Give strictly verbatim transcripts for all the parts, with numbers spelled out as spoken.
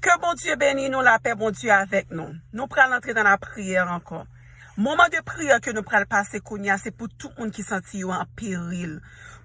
Ke Bondye beni nou, lapè Bondye avèk nou. Nou pral antre nan lapriyè ankò. Moman de priyè ke nou pral pase kounye a, se pou tout moun ki santi yo an peril.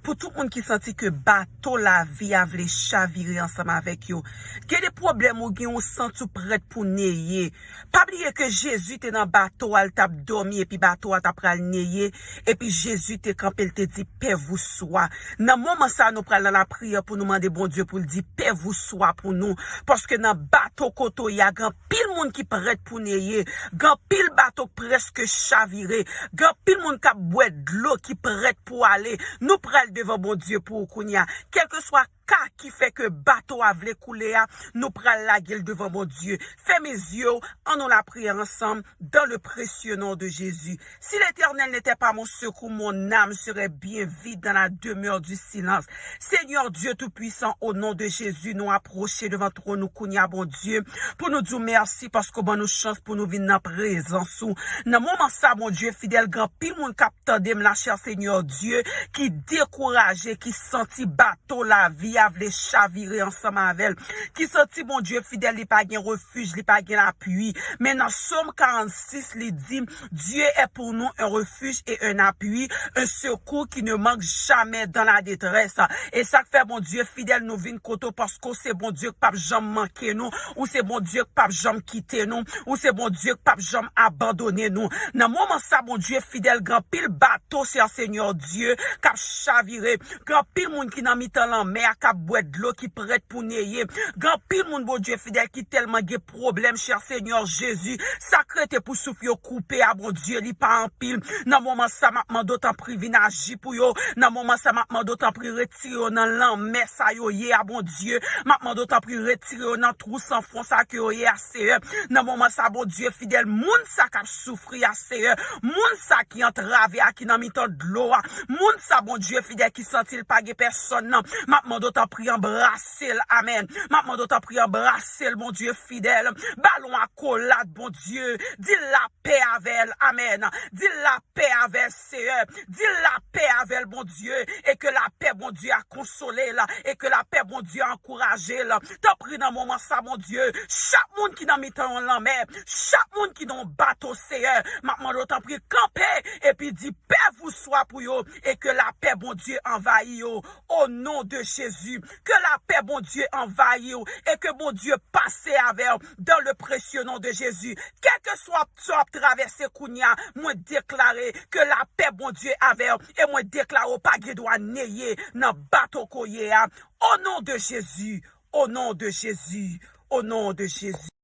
Pou tout moun ki santi ke bato lavi a vle chavire ansanm avèk yo. Gen de pwoblèm ou gen, ou santi w prèt pou neye. Pa bliye ke Jezi te nan bato a, l t ap dòmi, epi bato a t ap pral neye, epi Jezi te kanpe, l te di, "Paix vous soit." Nan moman sa, nou pral nan lapriyè pou nou mande Bondye pou l di, "Paix vous soit" pou nou. Paske nan bato kote w ye a, gen anpil moun ki prèt pou neye. Gen anpil bato k prèske chavire. Gen anpil moun k ap bwè dlo ki prèt pou ale. Nou pral devan Bondye pou ou kounye a. Kèlkeswa ka ki fè ke bato a vle koule a, nou pral lage l devan Bondye. Fèmen zye w, ann nou lapriyè ansanm, dans le précieux nom de Jésus. Si l'Éternel n'était pas mon secours, mon âme serait bien vite dans la demeure du silence. Seigneur Dieu Tout-Puissant, au nom de Jésus, nou apwoche devan twòn ou kounye a, Bondye, pou nou di w mèsi paske w ban nou chans pou nou vin nan prezans ou. Nan moman sa, Bondye fidèl, gen anpil moun k ap tande m la, chè Senyè Dye, ki dekouraje, ki santi bato lavi a vle chavire ansanm avè l, ki santi Bondye fidèl, li pa gen refij, li pa gen lapui. Men nan Sòm karannsis, li di, Dieu est pour nous un refuge et un appui, un secours qui ne manque jamais dans la détresse. E sa k fè Bondye fidèl, nou vin kote w paske w se Bondye k p ap janm manke nou, ou se Bondye k p ap janm kite nou, ou se Bondye k p ap janm abandone nou. Nan moman sa, Bondye fidèl, gen anpil bato, chè Senyè Dye, k ap chavire. Gen anpil moun ki nan mitan lanmè a k ap bwè dlo, ki prèt pou neye. Gen anpil moun, Bondye fidèl, ki tèlman gen pwoblèm, chè Senyè Jezi. Sa k rete pou souf yo koupe a, Bondye, li pa anpil. Nan moman sa, m ap mande w tanpri vin aji pou yo. Nan moman sa, m ap mande w tanpri retire yo nan lanmè sa yo ye a, Bondye. M ap mande w tanpri retire yo nan twou san fon sa ke yo ye a, Seyè. Nan moman sa, Bondye fidèl, moun sa k ap soufri a, Seyè, moun sa ki antrave a, ki nan mitan dlo a, moun sa, Bondye fidèl, ki santi l pa gen pèsòn nan, m ap mande w tanpri anbrase l, amèn. M ap mande w tanpri anbrase l, Bondye fidèl. Ba l yon akolad, Bondye. Di l lapè avè l, amèn. Di l lapè avè l, Seyè. Di l lapè avè l, Bondye. E ke lapè Bondye a konsole l. E ke lapè Bondye a ankouraje l. Tanpri nan moman sa, Bondye, chak moun ki nan mitan yon lanmè, chak moun ki nan yon bato, Seyè, m ap mande w tanpri kanpe epi di, "Paix vous soit" pou yo, e ke lapè Bondye anvayi yo, o non de Jezi. Ke lapè Bondye anvayi w, e ke Bondye pase avè w, dans le précieux nom de Jésus. Kèlkeswa sa w ap travèse kounye a, mwen deklare ke lapè Bondye avè w, e mwen deklare w pa gen dwa neye nan bato ke w ye a. O non de Jezi, o non de Jezi, o non de Jezi.